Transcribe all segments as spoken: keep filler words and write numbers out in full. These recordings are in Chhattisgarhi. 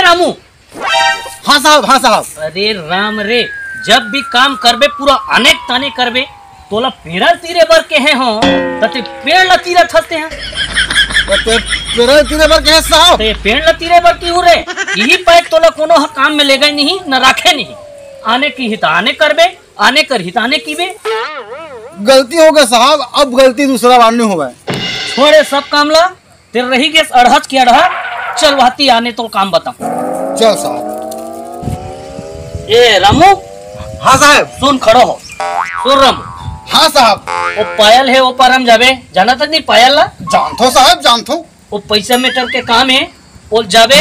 रामू। हाँ साहब, हाँ साहब। अरे राम रे, जब भी काम करबे पूरा आने ताने करबे। तोला पेड़ तीरे बर केहे हो, त ते पेड़ ला तीरत हस ते हैं। त ते पेड़ तीरे बर केहे साहब? ते पेड़ ला तीरे बर की हूँ रे? यही पाए तोला कोनो ह काम में लेगा ही नहीं, न राखे नहीं। आने की ही त आने करबे, आने कर ही त आने कीबे। गलती हो गया साहब, अब गलती दूसरा बार नहीं होगा। छोड़े सब काम ला, तेरे रही गेस अड़हत के अड़हत। चल वहती आने तो काम बताऊं। चल साहब। ए रामू। हाँ साहब। सुन, खड़ो हो। सुन रामू। हाँ साहब। वो पायल है, वो पार हम जाबे, जाना तक नहीं पायल ला? जानथो साहब, जानथो। वो पैसा मैटर के काम है, वो जाबे,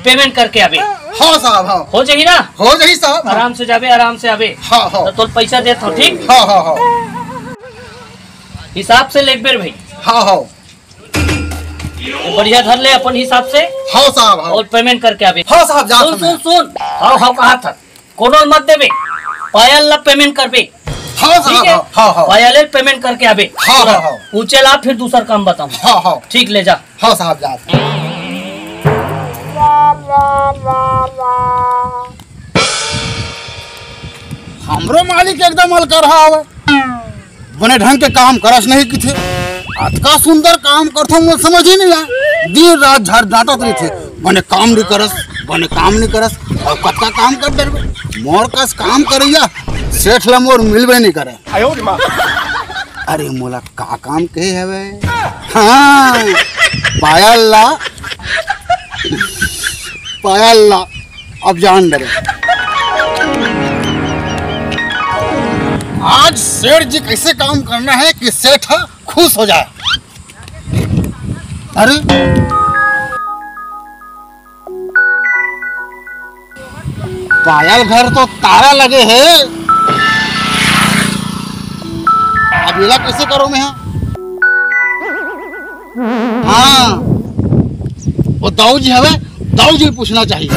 पेमेंट करके आबे। हाँ साहब, हाँ। हो जाही ना? हो जाही साहब, हाँ। आराम से जाबे, आराम से आबे। हाँ, हाँ। तो तोल पैसा देत हो, ठीक? हाँ, हाँ, हाँ। हिसाब से लेक बेर भाई। हाँ, हाँ। बढ़िया धर ले अपन हिसाब से। हाँ साहब, हाँ। और पेमेंट करके आबे। हाँ साहब, जा सुन, सुन, सुन। हाँ, हाँ, कहा था। कोनो मत देबे। पायल ला पेमेंट करबे। हाँ साहब, ठीक है? हाँ, हाँ, हाँ। पायल पेमेंट करके आबे। हाँ, हाँ, हाँ। पूछे ला फिर दूसर काम बताऊं। हाँ, हाँ। ठीक, ले जा। हाँ साहब, जा। हमरो मालिक एकदम अलकरहा हवे। बने ढंग के काम करस नहीं किथे। अतका सुंदर काम करथो, मोर समझ ही नहीं आए। दिन रात झाड़ डांटत रहिथे, बने काम नहीं करस, बने काम नहीं करस। और कतका काम कर डरबे, मोर कस काम करैया सेठ ला मोर मिलबे नहीं करे। अरे मोला का काम कहे हवे? हाँ, पायल ला, पायल ला। अब जान डरे। आज सेठ जी कैसे काम करना है कि सेठ खुश हो जाए। अरे, पायल घर तो ताला लगे है। अब एला कैसे करो मैं? हाँ, वो दाऊ जी हवे, दाऊ जी पूछना चाहिए।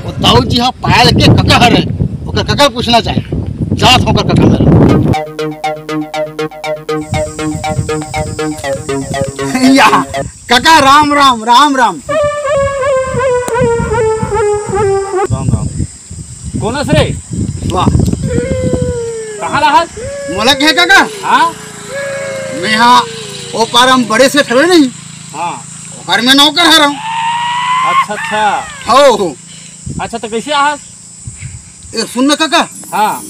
वो दाऊ जी हा पायल के कका हरे, ओकर कका पूछना चाहिए। जात होकर कका मेरा। या, कका राम राम, राम राम। राम राम। कोन हस रे? वाह। कहाँ ला हस? मोला कहे कका? हाँ? मैं हा ओ पार हम बड़े सेठ हवे नहीं। हाँ। ओकर में नौकर हरंव। अच्छा, अच्छा। हो, हो। अच्छा, तो कैसे आहस? ए, सुन ना कका। हाँ।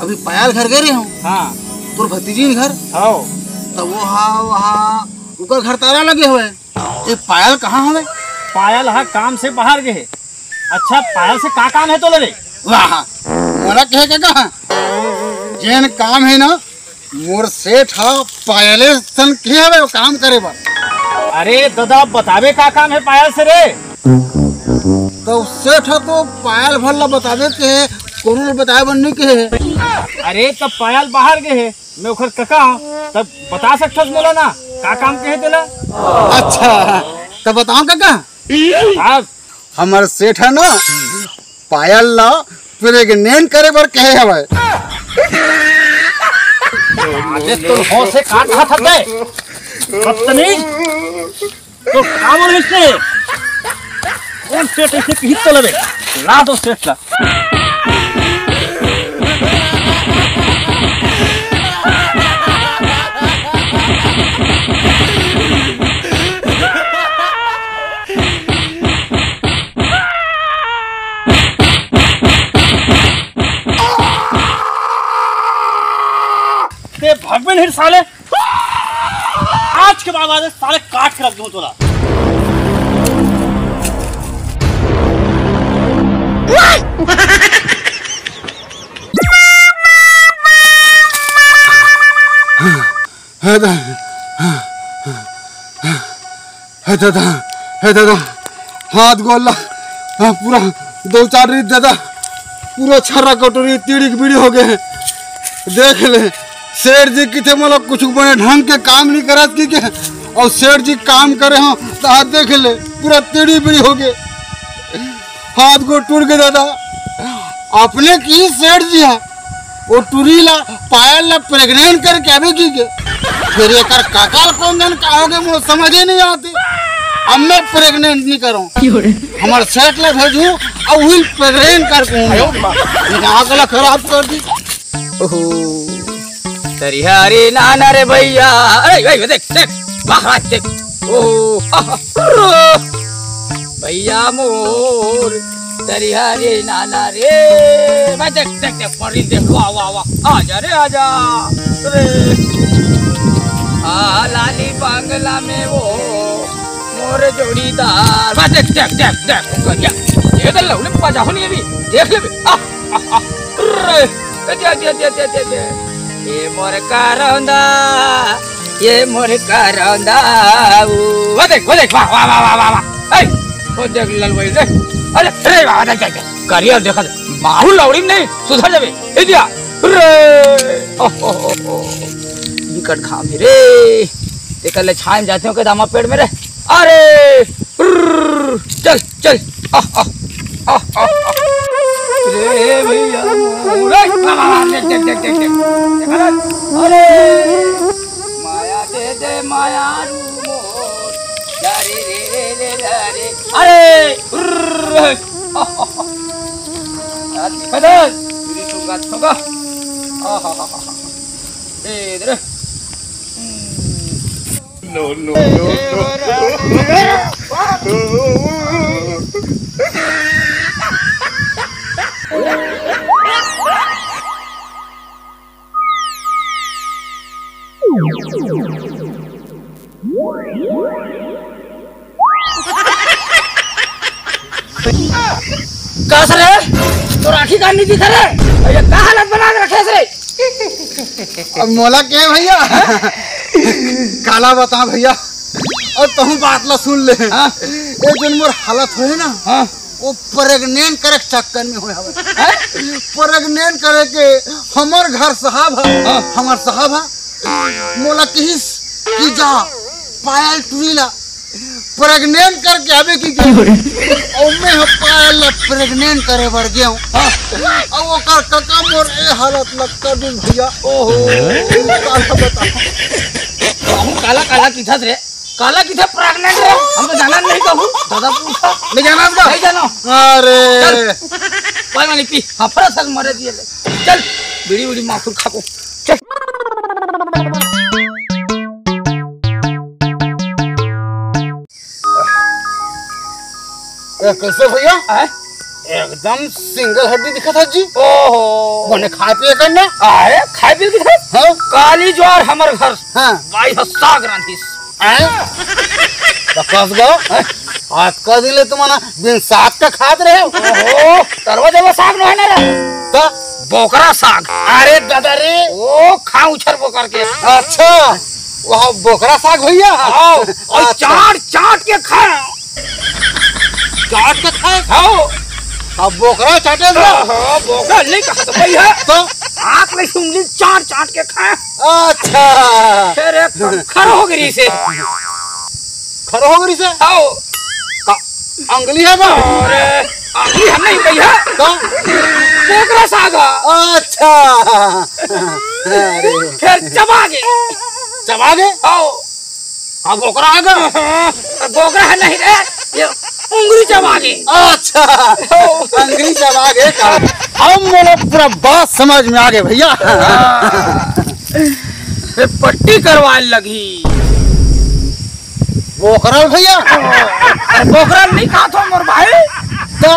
अभी पायल घर गए रहे हंव। हाँ। तोर भतीजी घर। हाँ। तो वो हा, वहाँ, ओकर घर ताला लगे हवे। ए, पायल कहाँ हवे? पायल हा काम से बाहर गए हे। अच्छा, पायल से का काम हे तोला रे? वाह, मोला कहे कका, जेन काम हे ना, मोर सेठ हा पायले सन के हवे वो काम करे बर। अरे ददा, बताबे का काम हे पायल से रे? तो सेठ हा तो पायल भर ला बताबे के हे, कोनो ला बताए बर नहीं के हे। अरे, तो पायल बाहर गए हे, मैं ओखर कका हंव, तब बता सकथस मोला ना, का काम के हे तेला? अच्छा, तो बताओ कका। हाँ। हमर सेठ ह ना पायल ला प्रेग्नेंट करे बर कहे हवय। अरे तो हो से का खात हते? बदतमीज। तो का बोल इसने? कौन सेठ इसे कही तो लबे? ला दो सेठ ला। ते भगवान हिर साले, आज के बाद आज साले काट के रख दूं तोला। हे दादा, हे दादा, हे दादा, हाथ गोड़ ला, हाँ, पूरा दो चार रीत दादा, पूरा छर्रा कटोरी तीड़ी के बीड़ी हो गए हैं। देख ले, सेठ जी किथे मोला कुछ बने ढंग के काम नहीं करत की के, और सेठ जी काम करे हो तो हाथ देख ले, पूरा तीड़ी बीड़ी हो गए। हाथ गोड़ टूट गए दादा। अपने की सेठ जी हा, वो टूरी ला, पायल ला प्रेग्नेंट करके आबे की के। फिर एकर कका ल कोन जन का होगे, मोर समझे नहीं आते। अब मैं प्रेग्नेंट नहीं करूँ। हमारे सेठ ला भेजू और वही प्रेग्नेंट करके हूँ। दिमाग ला खराब कर दी। ओहो। तरिहरी नाना रे भैया। ए, ए, देख, देख। वाह, वाह, देख। ओहो। भैया मोर। तरिहरी नाना रे। भाई देख, देख, देख, परी देख। वाह, वाह, वाह। आजा रे, आजा। अरे। आ, लाली बंगला में वो मोर जोड़ीदार। वाह, देख, देख, देख, देख, करिया। ये तो लौड़ी पजा होनी अभी। देख ले बे। आ, आ, आ। अरे, दे, दे, दे। ये मोर करौंदा, ये मोर करौंदा। वाह, देख, वाह, देख, वाह, वाह। ए, वो देख, ललवाई, देख। अरे, अरे, वाह, देख, देख, देख। करिया देखा दे। माहू लौड़ी में नहीं, सुधर जाबे। ए दिया। अरे, ओ, ओ, ओ, ओ। बिकट घाम हे रे। तेकर ले छांव जाते हो के दामा पेड़ में रे। अरे, रुर्र, चल, चल। आ, आ, आ, आ, आ। रे भैया, रे, आ, आ, आ, देख, देख, देख, देख, देख। देखा ना? अरे, माया दे दे, माया रू मोर। रे, रे, रे, रे, रे, रे। अरे, रुर्र, आ, आ, आ। यार, देखा ना? पूरी सुंगात होगा। आ, हा, हा, हा, हा। ए, इधर। No, no, no, no। कस रे, तोर आँखी कान नहीं दिखा रे? ये का हालत बना के रखे रे? अब मोला के भैया? काला बता भैया, अउ तहूँ बात ला सुन ले। हाँ। ए जोन मोर हालत होहे ना, हाँ। वो प्रेग्नेंट करे के चक्कर में होय हवे। हैं? प्रेग्नेंट करे के हमर घर साहब ह, हाँ। हमर साहब ह, मोला किहिस कि जा पायल टुरी ला प्रेग्नेंट करके आबे कि के। अउ मैं ह पायल ला प्रेग्नेंट करे बर गेंव। हाँ। अउ ओकर कका मोर ए हालत ला कर दिस भैया। ओहो। काला बता। कहूँ काला काला किथस रे? काला किथे प्रेग्नेंट रे? हम तो जाना नहीं कहूँ। दादा पूछा। नहीं जाना इसका? नहीं जाना। अरे। चल। कोई नहीं पी। हाँ, फरा साल मरे दिए ले। चल। बीड़ी उड़ी माखुर खा को। चल। ए, कैसे भैया? हैं? एकदम सिंगल हड्डी दिखत हे जी। ओहो। बने खाए पिए कर ना? अरे, खाए पिए की था? हाँ। काली ज्वार हमर घर। हाँ। बाई ह साग रांधिस। हैं? त कस गो? हैं? आज का दिन ले तुमन बिन साग का खात रहे हो? ओहो, तरवा जरवा साग नोहे ना रे। त? बोकरा साग। अरे दादा रे। ओ, खा उछर बोकर के। अच्छा, वह बोकरा साग भैया? हाँ, अउ अच्छा। चाट चाट के खा। चाट के खाए? हाँ। अब बोकरा चाटे ना? हाँ, बोकरा नहीं कहा तो भैया। तो? आँख में से उंगली चाट चाट के खा। अच्छा। फिर एक खर हो गई से। खर हो गई से? हाँ। का अंगली हे का? अरे, अंगली हम नहीं कही है। का? बोकरा साग। अच्छा। अरे। फिर चबा के। चबा के? हाँ। अब बोकरा हे का? बोकरा हे नहीं रे, ये उंगली चबा के। अच्छा। हाँ। अंगली चबा के का? अब मोला पूरा बात समझ में आ गे भैया। हाँ। ये पट्टी करवाए लगही। बोकरा ल भैया? अरे बोकरा ल नहीं कहा थो मोर भाई। तो?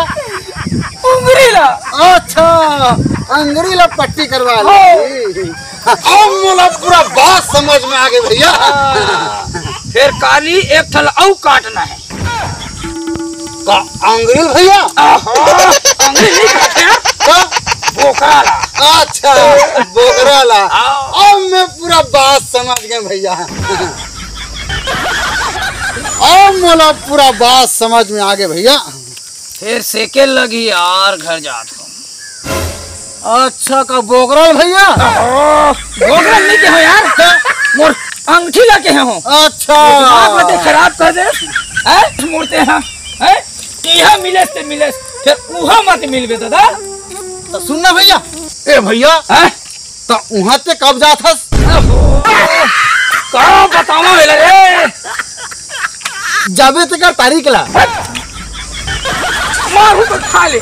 उंगरी ला। अच्छा, अंगरी ला पट्टी करवा ली। अब मोला पूरा बात समझ में आ गे भैया। हाँ। फिर काली एक ठल अउ काटना हे। का अंगरी ल भैया? आहा, अंगरी नहीं काटे। का? बोकरा ला। अच्छा, बोकरा ला। हाँ। अब मैं पूरा बात समझ गेंव भैया। अब मोला पूरा बात समझ में आ गे भैया। फिर सेकेंड लगही यार, घर जात हँव। अच्छा, का बोकरा ल भैया? ओहो, बोकरा ल नहीं कहे यार, मोर अंगठी ला कहे हँव। अच्छा। दिमाग ला ते खराब कर दे। हैं? मोर ते हाँ, हैं? इहाँ मिलेस ते मिलेस, फिर उहाँ मत मिलबे दादा। त सुन ना भैया। ए भैया। हैं? त उहाँ ते कब जात हस? ओहो, का बतावँव एला रे? जाबे तेकर तारीख ला। मारू तो खा ले।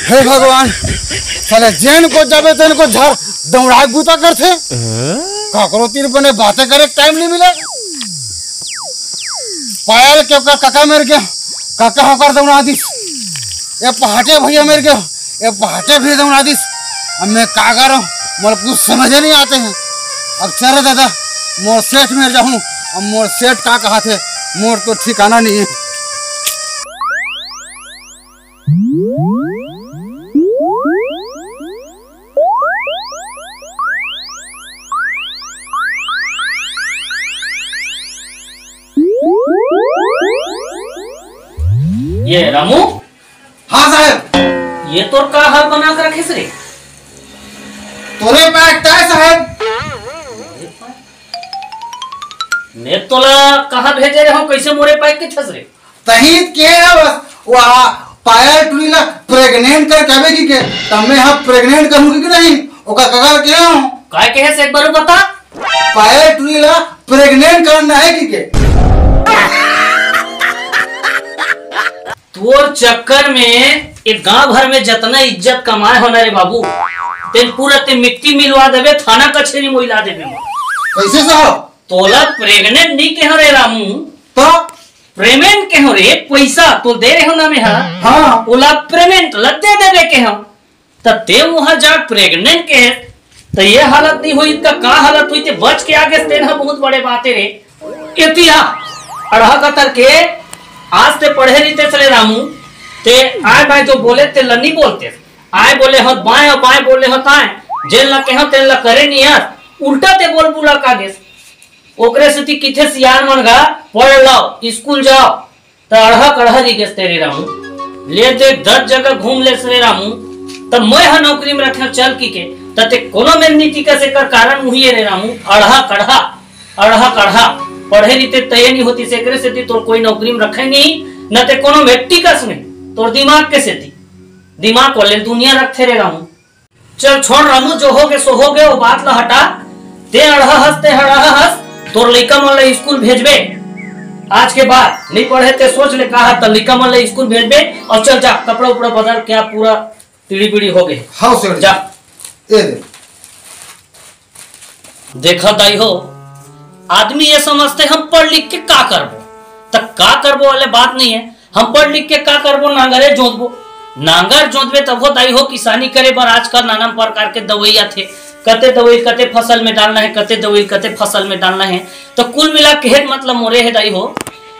हे भगवान, साले जेन को जाबे तेन को झर दौड़ाए बूता करथे। काकरो तीर बने बातें करे टाइम नहीं मिले। पायल के ओकर काका मेर के, काका होकर दौड़ा दिस। ये पहाटे भैया मेर के, ये पहाटे भी दौड़ा दिस। अब मैं का करूं, मोला कुछ समझ नहीं आते हैं। अब चल रे दादा, मोर सेठ मेर जाहूं। अब मोर सेठ का कहा थे, मोर तो ठिकाना नहीं है। ये रामू, हाँ साहब। ये तोर का हाल बना के रखे रे? तोरे पास काय साहब? मैं तोला कहाँ भेजे रहे हूँ, कैसे मोरे पाइक के छस रे? तही के है बस, वो पायल टुरी ला प्रेग्नेंट कर कहबे की के, तब मैं हम प्रेग्नेंट करूँगी कि नहीं? ओका कगर के हूँ। काय कहे से एक बार बता। पायल टुरी ला प्रेग्नेंट करना है की के? तोर चक्कर में एक गांव भर में जतना इज्जत कमाए हो ना रे बाबू, तेन पूरा ते मिट्टी मिलवा देबे, थाना कचेरी मोइला देबे। कैसे साहब? तोला प्रेग्नेंट नहीं कहो रे रामू, तो? पेमेंट कहो रे, पैसा तो दे रहे हो ना मैं, हाँ? हाँ। ओला पेमेंट ला दे देबे कहो। त ते वहां जा प्रेग्नेंट के, त ये हालत नहीं हुई, त का हालत हुई? ते बच के आगे तेन ह बहुत बड़े बात है रे। एतिया अड़हा कतर के आज ते पढ़े रहिते रे रामू, ते आए बाय जो बोले ते ल नहीं बोलते, आए बोले हो बाएं और बाएं बोले हो ताएं, जेन ला कहो तेन ला करे नहीं यार, उल्टा ते बोल बुला का गेस। ओकरे सेती किथे सियान मन गा, पढ़ लाओ, स्कूल जाओ, त अड़हा कड़हा रहिगेस तेरे रामू। ले दे दस जगह घूम लेस रे रामू, त मैं ह नौकरी में रखे चल की के, त ते कोनो में नहीं टिकस, एकर कारण उही है रे रामू, अड़हा कड़हा, अड़हा कड़हा। पढ़े रहिते तय नहीं होती, से एकरे सेती तोर कोई नौकरी में रखे नहीं, न ते कोनो में टिकस नहीं, तोर दिमाग के सेती, दिमाग वाले दुनिया रखथे रे रामू। चल छोड़ रामू, जो होगे सो होगे, वो बात ला हटा। ते अड़हा हस, ते अड़हा हस, तोर लइका मन ला स्कूल भेजबे। आज के बाद नहीं पढ़े ते सोच ले, कहा त लइका मन ला स्कूल भेजबे। और चल जा, कपड़ा उपड़ा बदल, क्या पूरा तिड़ी बिड़ी हो गए। हाँ सेठ जी। जा। ए दे। देखा दाई हो, आदमी ये समझते हम पढ़ लिख के का करबो, त का करबो वाले बात नहीं है। हम पढ़ लिख के का करबो, नांगरे जोतबो। नांगर जोतबे तभो दाई हो, किसानी करे बर आजकल नाना प्रकार के दवाई आथे, कते दवाई कते फसल में डालना है, कते दवाई कते फसल में डालना है। तो कुल मिला के हेत मतलब मोरे है दाई हो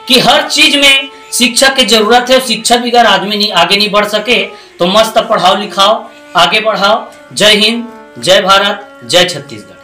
कि हर चीज में शिक्षा के जरूरत है। शिक्षा बगैर आदमी नहीं, आगे नहीं बढ़ सके। तो मस्त पढ़ाओ लिखाओ, आगे बढ़ाओ। जय हिंद, जय भारत, जय छत्तीसगढ़।